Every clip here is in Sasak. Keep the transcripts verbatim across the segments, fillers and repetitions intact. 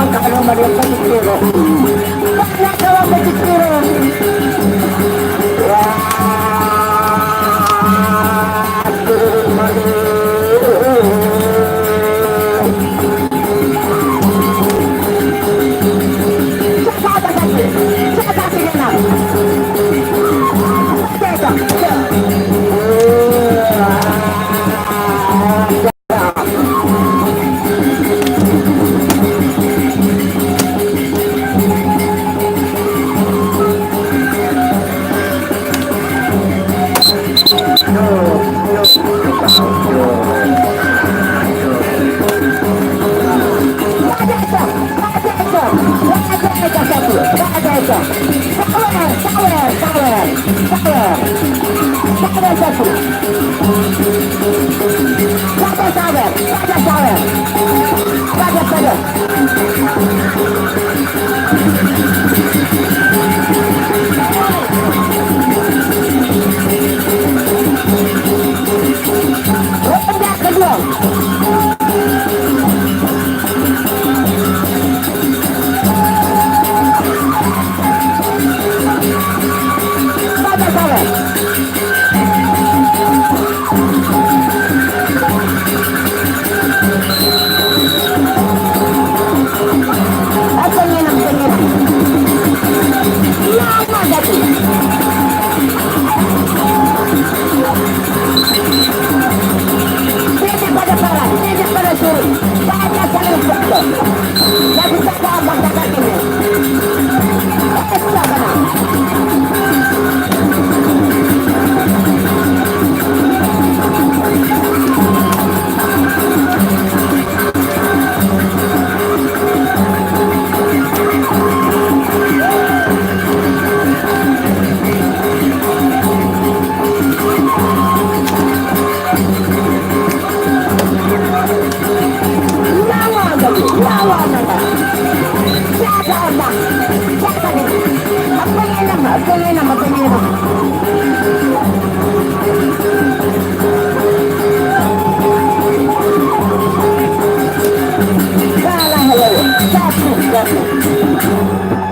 Kalau mau dia pergi kiri. Banyak kalau pergi kiri. Wah, turun balik.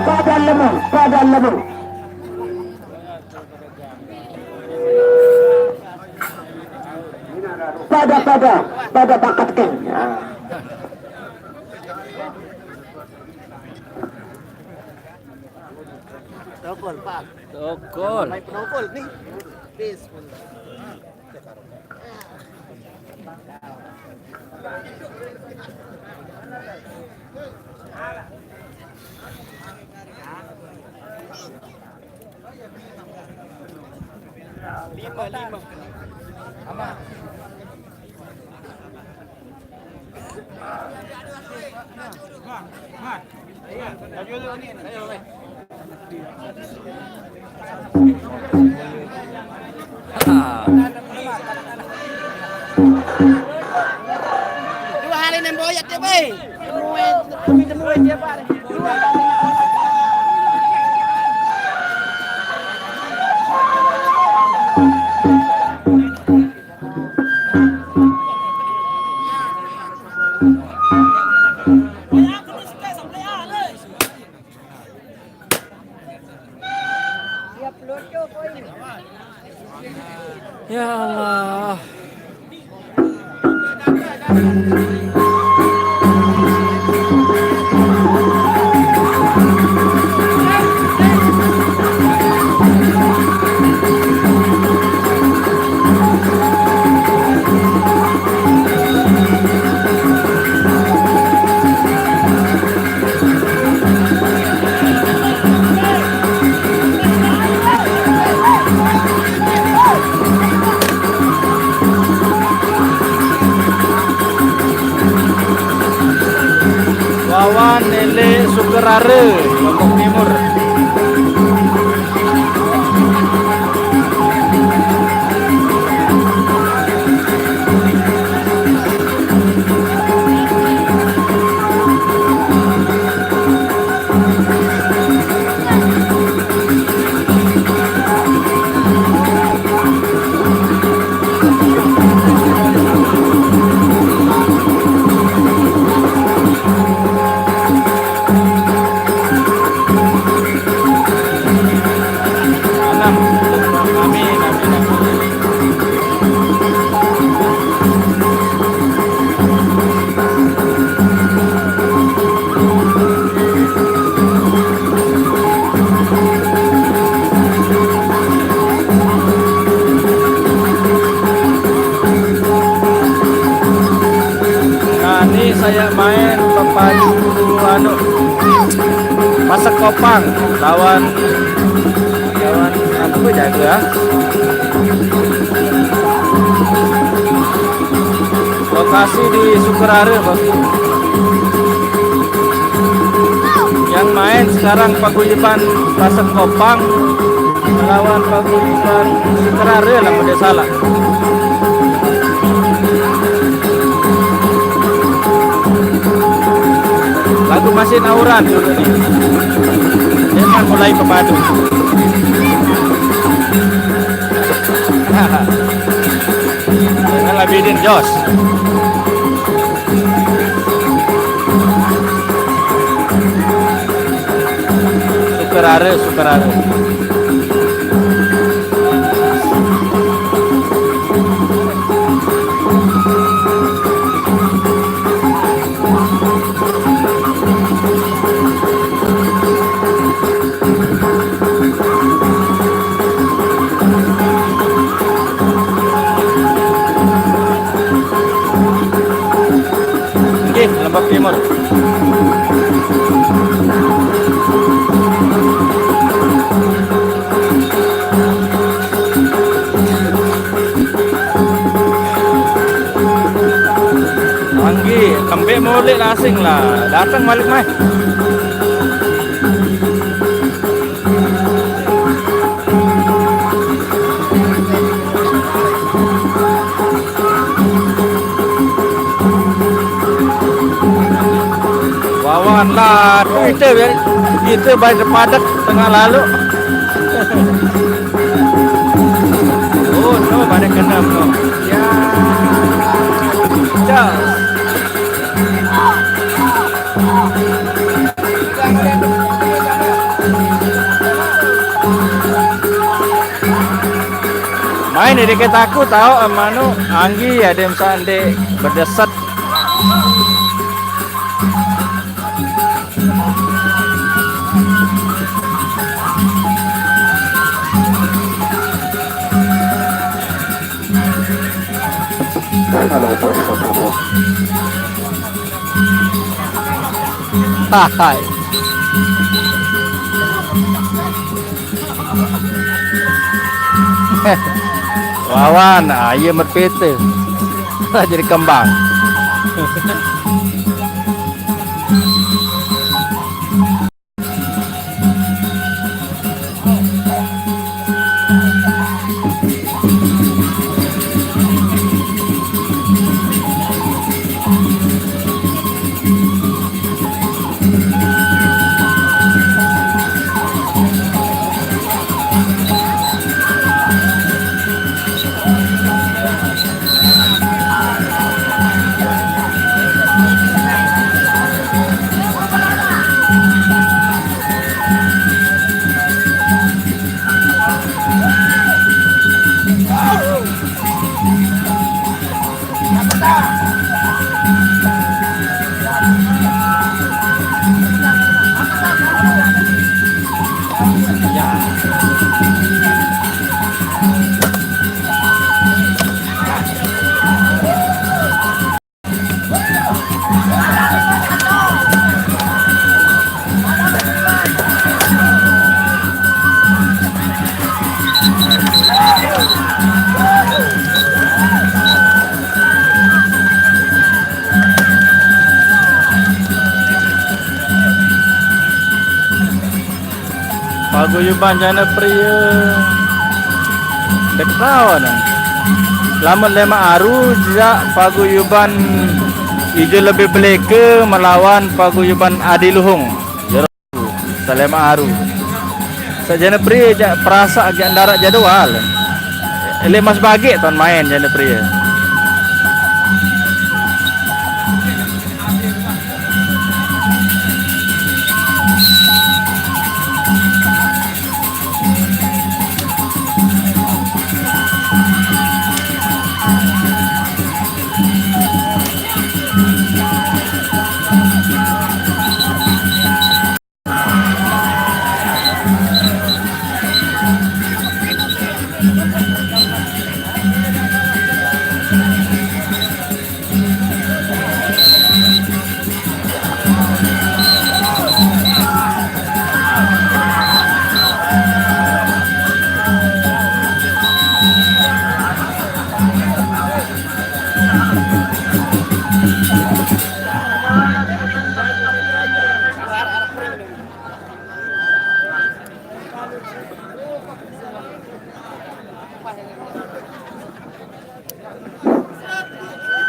Pada lemah, pada lemah. Pada, pada, pada bakat kan. Ya. Tokol, Pak. Tokol. Main penokol nih. Bismillah. Lima, lima. Dua hari nang boyak dia, bay. Ya Allah. Wawan Nele Sukerare, Lombok Timur. Kopang lawan, lawan apa jago ya? Lokasi di Sukerare, Bang. Yang main sekarang paguyuban Pasek Kopang melawan paguyuban Sukerare lah, udah salah. Lagu masih nauran dulu nih. Dia kan mulai pepadu. Jangan labidin, Jos. Sukerare, Sukerare. Nggih, Lembok Timur. Anggi, kembek molek lah asing lah. Datang balik mai. Wawan lah, tu kita, kita pada padat tengah lalu. Oh, no, pada kena no. Ya. Cak. Main di deket aku tahu, manu Anggi ada yang sande berdeset. Hai. Wawan, ah, iya merpete. Jadi kembang. Paguyuban Jana Pria. Dek tahu nah. Lamun Lema Aru jak paguyuban Ijo lebih beleke melawan paguyuban Adi Luhung. Jero Salema Aru. Sajana Pria jak perasak jak darat jadwal. Ele Mas Bagik ton main Jana Pria.